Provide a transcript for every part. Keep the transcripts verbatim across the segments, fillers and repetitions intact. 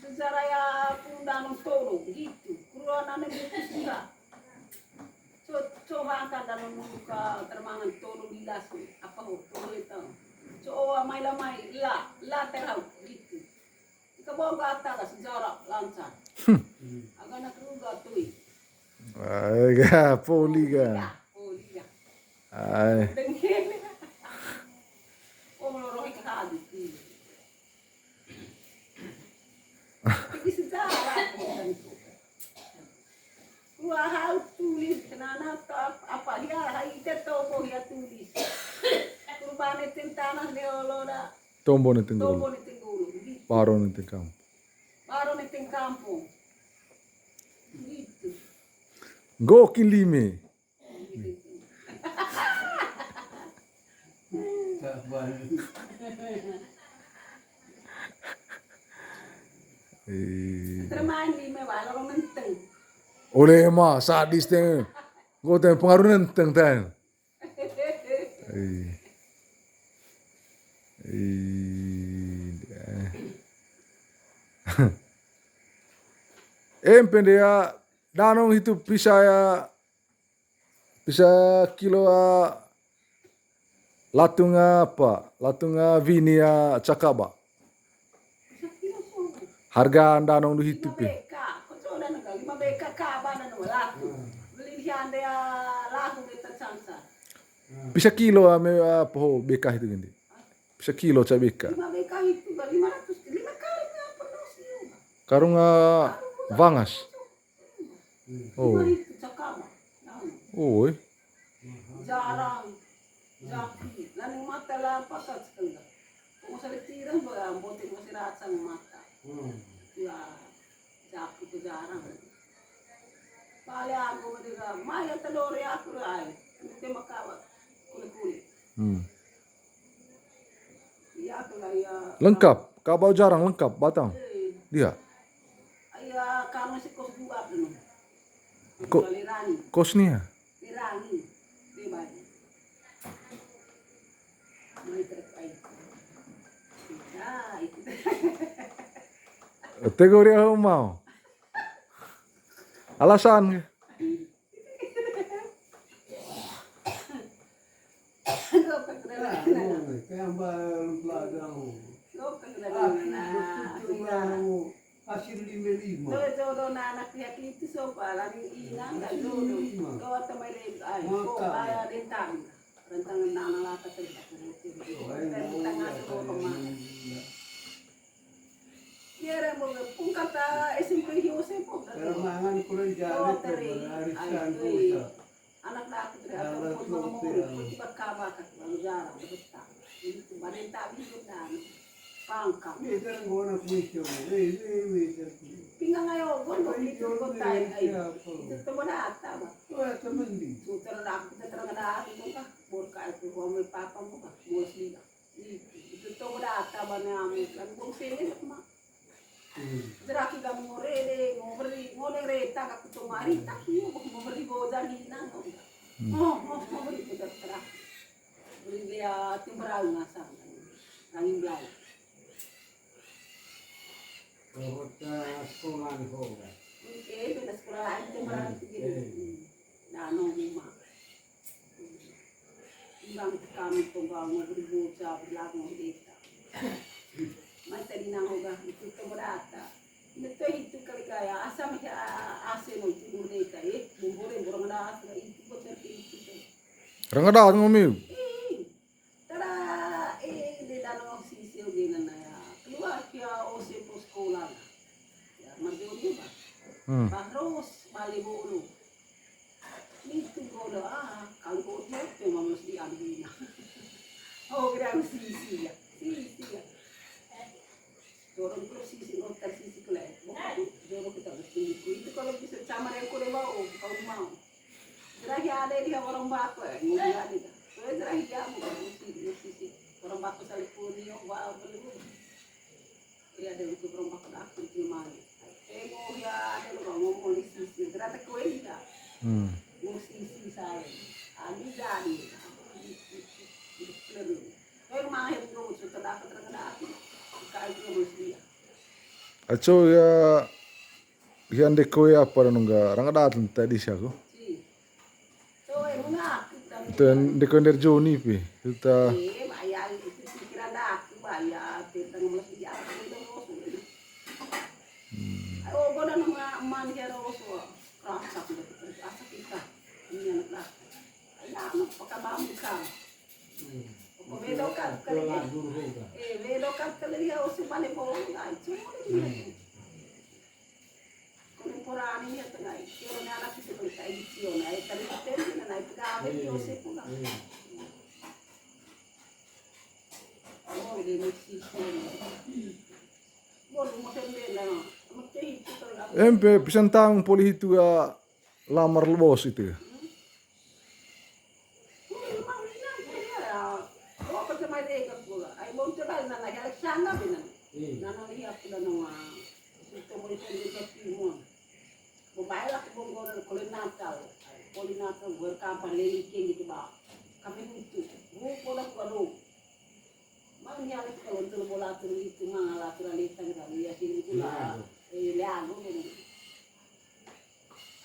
Sejarah ya pun danong tolo gitu. Kuruan ane buku sira. Co-, coba angkat danong buka termangan tolo bilas. Apa ho, tolo itu. Coba mai lamai, la, la terau gitu. Ika bawa gata ka sejarah lancar. Agak nak ruga tui. Ai, ga, poli ga. Iya, poli ya. Ai. Dengin. Oh, melorong ke hadis. Tapi sejarah. Wah, hau tulis, kenana to ap-, apa dia, hai, ite tobo dia tulis. Kurbane ten tanah leolo da. Tombo ne tenggolo. Tombo ne tenggolo, gitu. Paro ne tengkampung. Paro ne tengkampung. Gitu. Gokin lime. Eh. Termain lime walo menteng. Oleh ma sadis teng. Go teng pengaruh nenteng teng. Eh. Eh. Em pendea danong hitu pisa ya. Pisa kilo, ah, latung, ah, apa? Latung, ah, wini, ah, cakaba. Harga danong du hitu pe. Lima B K, ko coba danong ka, lima B K kaba danong laku. Beli di ande, ah, laku beta cansa. Pisa kilo, ah, me, ah, poho B K hitu gende. Pisa kilo ca B K. Lima B K itu, lima ratus, lima kali berapa dosi. Karung, ah, vangas. Oh. Lima ribu cakap, tahu. Oi. Jarang. Japi. Lalu mata lah pakat sekali. Kok usah ditiram, botik masih rasa mata. Hmm. Ya, japi itu jarang. Paling aku juga, maya telur ya aku rai. Ini tembak kawat. Kulit-kulit. Hmm. Iya, aku lah, ya. Lengkap. Kabau jarang lengkap, batang. Eh. Dia. Iya, kamu si kos dua dulu. Ko-, Kali Rani. Kos nih ya? Di Rani. Di Bali. Mai terkai. Ya, itu. Tegur ya mau. Alasan. Hasil lima lima. Jodoh na anak lihat itu sopa, lagi inang dan jodoh. Doa temai lagi, ay, kok kaya dentang. Rentang nang lata terus aku. Rentang aku kok kemana. Iya, rembong pungkata S M P Yosep pun. Termangan kuliah jalan. Anak aku teriak, aku pun mau mau, aku tiba kabar, aku baru jarang bertang. Jadi, kemarin tak bisa dan pangkang. Ini kan gua anak misal, eh, ini misal. Pinggang ayo, gua mau itu kota ini. Itu teman data, Bang. Wah, temen di. Sutra aku, kita terang ada aku, Bang, kah? Borka itu, gua mau papa, Bang, kah? Bos dia. Itu tau data bane ame kan bong sele ma. Hmm. Jeraki kami ngorede, ngoberi, ngone reta ka kutu mari, tapi yo bok ngoberi boda hina no. Hmm. Mo, mo, ngoberi boda tera. Beri dia timbrau ngasang. Angin belai. Kota sekolah ho. Oke, beda sekolah lain timbrau tiga. Hmm. Dano lima. Bilang kami tonggal mau beri bocah, bilang mau deka. Mai tadi nang hoga itu to berata. Betul itu kali kaya asam ya ase no itu merdeka, eh, boleh borong ada ase itu betul itu. Rangada ngomi. Eh, Tara, eh, di danau sisi oge nana ya. Keluar kia ose po sekolah lah. Ya, marjoni ba. Hmm. Bahros, bale bolu. Nitu bolu, ah, kalau dia tuh mamus di ambina. Oh, kira sisi ya. Sisi ya. Dorong terus sisi, lontar sisi kule. Bukan, dorong kita bersini. Itu kalau bisa camar yang kule mau, kau mau. Jerahi ada di orang baku, eh, ngomong ada dah. Kue jerahi dia mau bersih, bersih sih. Orang baku saling puni, oh, wah, belum. Iya, ada untuk orang baku dah, aku cuma. Eh, mau ya, ada lo ngomong di sisi. Ternyata kue dia. Hmm. Mau sisi saya. Ani jadi. Kue mahir gue, sudah dapat terkena aku. Kayak gue mau dia. Aco ya, ya ndeko ya apa nungga rangga datang tadi siaku. Ten ndeko nder Joni pi. Kita. Hmm. Empe pisan tang poli hitu ya. Lamar lebos itu. Iya.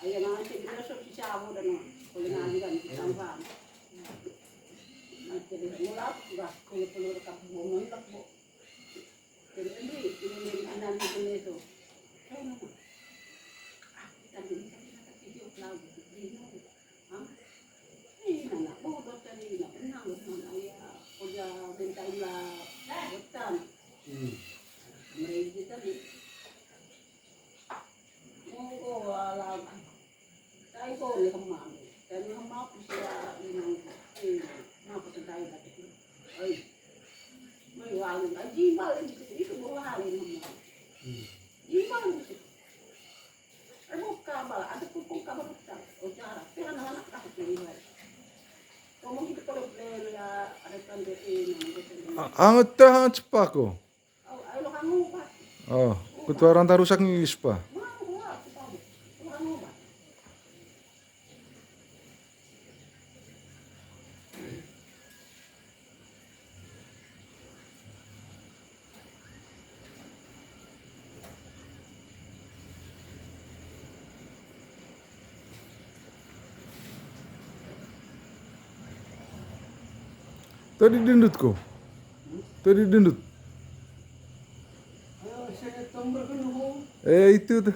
Ayo, nang cek dia sok si Sabo dan, kalau ngaji kan, kita paham. Nah, jadi, mulai, udah, kalau perlu rekam, mau ngelak, Bu. Jadi, ini, ini, ini, ini, ini, ini, itu. Eh, Mama. Ah, kita jadi, kita, kita video lagi, video. Hah? Eh, Nana, bodoh tadi, nggak pernah, nggak pernah, ya. Kerja, bentar, lah, bosan. Hmm. Mereka tadi. Hangat teh, hangat cepat ko. Oh, ketua ranta rusak ni ispa. Tadi dendut ko. Tadi dendut. Eh, itu tuh.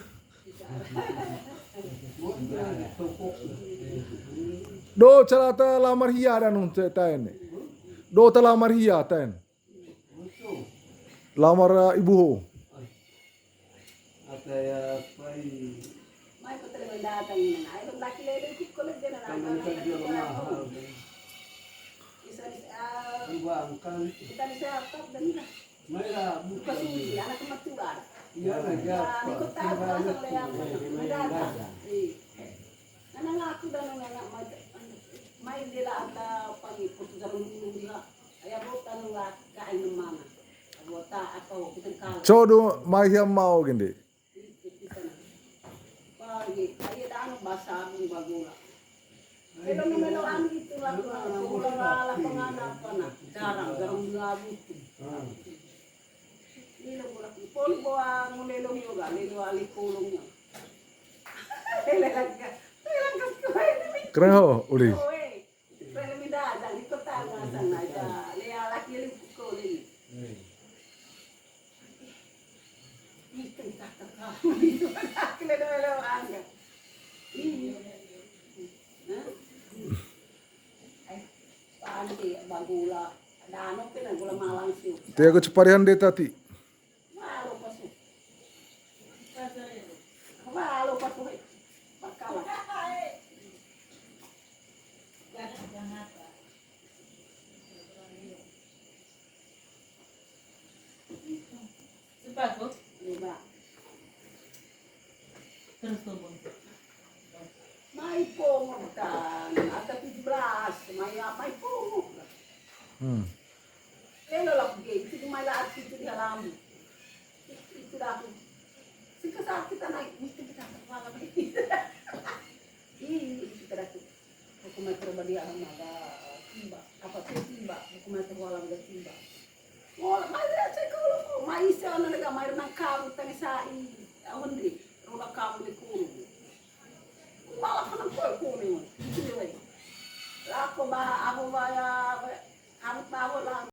Do, cara ta lamar hia dan nun, ta en. Do, ta lamar hia, ta en. Lamar, eh, ibu ho. Mai ko terima datang ini, nah, ayo laki lele ikut kolej dan anak-anak. Kita bisa apa dan buka sini, anak tempat tua. Iya, nah, ya. Nah, ikut tahu pasang leang, datang. Iya. Nana ngaku dan nana mai, mai dia lah ata pagi putus dalam dulu dia. Aya bota nung la kain mana. Bota atau kita kalau. Codo mai hia mau gende. Pagi, ayo dan bahasa abang bagula. Melo melo anu itu lah, pulang ala pengana apa nah, jarang, jarang dua butuh. Ini lo mulak, poli bawa ngulelo yoga, lelo ali kolongnya. Lelo lagi, lelo lagi. Keren ho, uli. Oe. Te aku ceparihan de tati. Mai Pongo kan, ada tujuh belas, mai, mai Pongo. Hmm. Lelo lah pergi, itu cuma lah arti itu di halaman. Itu dah aku. Sika sakit anak itu kita malam ini. Ini kita dah. Aku mau coba dia sama ada timba. Apa tuh timba? Aku mau coba alam ada timba. Mau, mau dia cek kalau mau, Mai se ona lega mai renang kamu tani sai. Awan di roda kamu di kuru. Malah kena kue kuru. Lako ba aho baya. Kamu tahu lah.